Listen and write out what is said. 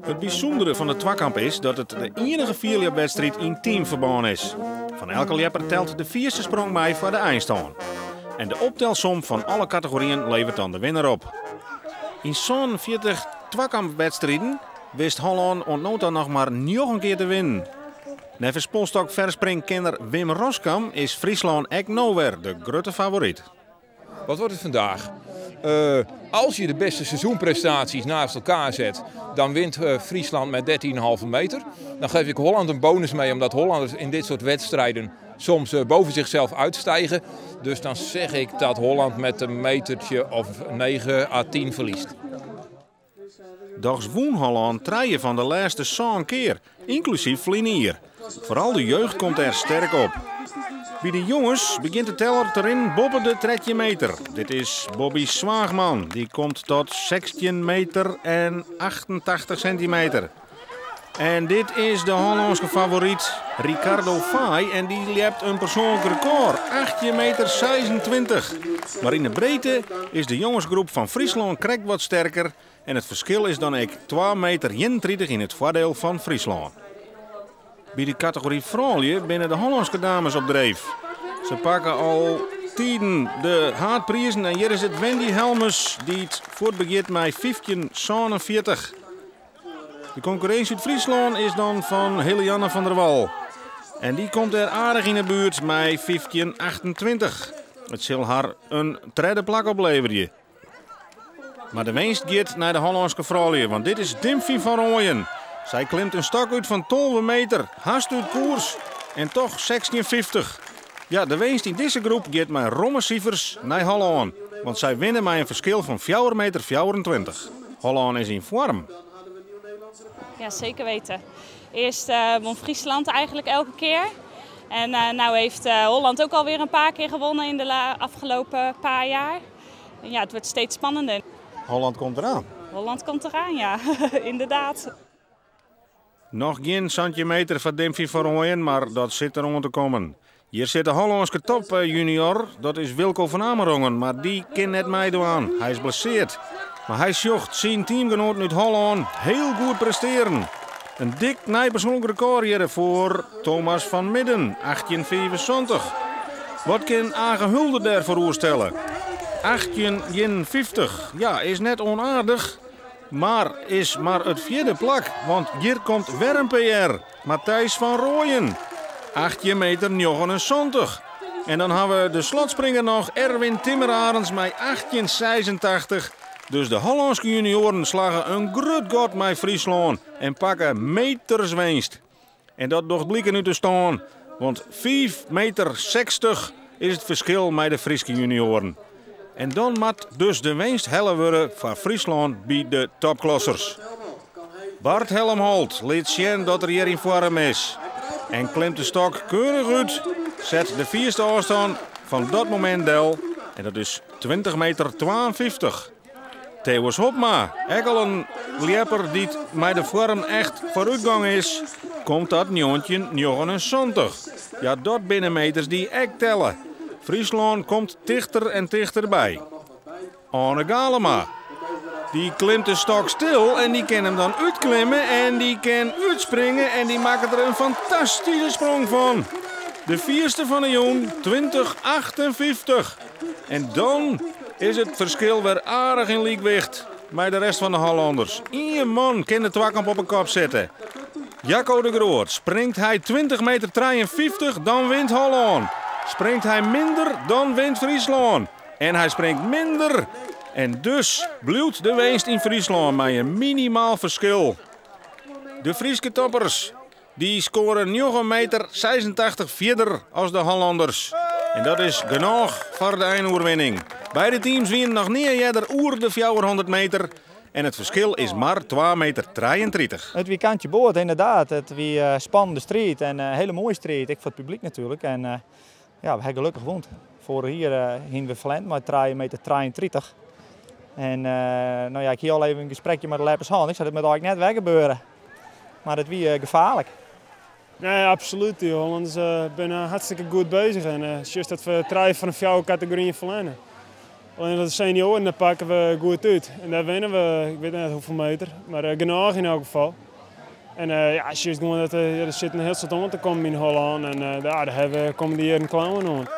It bysûndere fan de twakamp is dat it de ienige fierljepwedstriid yn teamferbân is. Fan elke ljepper telt de fierste sprong mei foar de einstân. En de optelsom fan alle kategoryen leveret dan de winner op. Yn 47 twakampwedstriden wist Hollân oant no ta noch mar njoggen kear te winnen. Neffens polsstokverspringkenner Wim Roskam is Fryslân ek no wer de grutte favoryt. Wat wordt het vandaag? Als je de beste seizoenprestaties naast elkaar zet, dan wint Friesland met 13,5 meter. Dan geef ik Holland een bonus mee, omdat Hollanders in dit soort wedstrijden soms boven zichzelf uitstijgen. Dus dan zeg ik dat Holland met een metertje of 9 à 10 verliest. Dochs wûn Hollân trije fan de lêste sân kear, ynklusyf ferline jier. Foaral de jeugd komt dêr sterk op. By de jonges begjint de teller te rinnen boppe de 13 meter. Dit is Bobby Zwaagman, dy komt tot 16 meter en 88 sintimeter. En dit is de Hollânske favoryt Ricardo Faaij en dy ljept in persoanlik rekôr, 18 meter 26. Mar yn de breedte is de jongesgroep fan Fryslân krekt wat sterker en it ferskil is dan ek twa meter 31 yn it foardiel fan Fryslân. By de kategory froulju binne de Hollânske dames op dreef. Se pakke al tiden de haadprizen en hjir is it Wendy Helmes dy't fuortbegjint mei 15,47. De konkurrinsje út Fryslân is dan fan Helianne van der Wal. En dy komt dêr aardich yn 'e buert mei 15,28. It sil har in tredde plak opleverje. Mar de winst giet nei de Hollânske froulju, want dit is Dimphy van Rooijen. Sy klimt in stok út fan 12 meter, hast út koers en toch 16,50. Ja, de winst yn dizze groep giet mei romme sifers nei Hollân, want sy winne mei in ferskil fan fjouwer meter 24. Hollân is yn foarm. Ja, zeker weten. Eerst won Friesland eigenlijk elke keer. En nou heeft Holland ook alweer een paar keer gewonnen in de afgelopen paar jaar. En ja, het wordt steeds spannender. Holland komt eraan. Holland komt eraan, ja. Inderdaad. Noch gjin 17 meter foar Dimphy van Rooijen, mar dat sit der oan te kommen. Hjir sit de Hollânske top junior, dat is Wilco van Amerongen, mar dy kin net meidwaan. Hy is blesseard. Mar hy sjocht syn teamgenoaten út Hollân hiel goed prestearen. In dik nij persoanlik rekôr hjir foar Thomas van Midden, 18,75. Wat kin Age Hulder dêrfoar oerstelle? 18,51. Ja, is net onaardich, mar is mar it fjirde plak, want hjir komt wer in PR, Matthijs van Rooijen, 18 meter 79. En dan ha we de slotspringer noch, Erwin Timmerarends mei 18,86. Dus de Hollânske junioaren slagge in grut gat mei Fryslân en pakke meters winst. En dat docht bliken út de stân, want 5 meter 60 is it ferskil mei de Fryske junioaren. En dan moat dus de winst helle wurde foar Fryslân by de topklassers. Bart Helmholt lit sjen dat er hjir yn foarm is. En klimt de stok keurich út, set de fierste ôfstân fan dat momint del en dat is 20 meter 52. Thewis Hobma, ek al in ljepper dy't mei de foarm echt foarútgong is, komt dat 1979. Ja, dat binne meters dy't ek telle. Fryslân komt tichter en tichterby. Anne Galema, dy klimt de stok stil en dy kin him dan útklimme en dy kin útspringe en dy makket der in fantastyske sprong fan. De fierste fan de jûn, 2058. En dan is it ferskil wer aardich yn lykwicht mei de rest fan de Hollanders. Ien man kin de twakamp op 'e kop sette. Jacco de Groot, springt hy 20 meter 53, dan wint Hollân. Springt hy minder, dan wint Fryslân. En hy springt minder. En dus bliuwt de winst yn Fryslân mei in minimaal ferskil. De Fryske toppers dy skoare njoggen meter 86 fierder as de Hollanders. En dat is genôch foar de einoerwinning. Beide teams wienen noch nea earder oer de 400 meter. En it ferskil is mar twa meter 33. It wie kantje board, inderdaad. It wie in spannende striid en in hiele moaie striid, ek foar it publyk natuerlik. En ja, we ha gelokkich wûn. Foarich jier hiene we ferlern mei trije meter 33. En no ja, ik hie al even in gesprekje mei de ljeppers hân. Ik sei, dit moat eigentlik net wer gebeure. Mar it wie gefaarlik. Nee, absolút. Die Hollanders binne hartstikke goed bezig. En just dat we trije fan de fjouwer kategoryen ferlern. Allinnich de senioaren, dêr pakke we goed út. En dêr winne we, ik wit net hoefolle meter, mar genôch yn elk gefal. En ja, sjochst gewoan dat der sit in hiel soad oan te kommen yn Hollân. En ja, dêr hawwe we kommende jierren klauwen oan.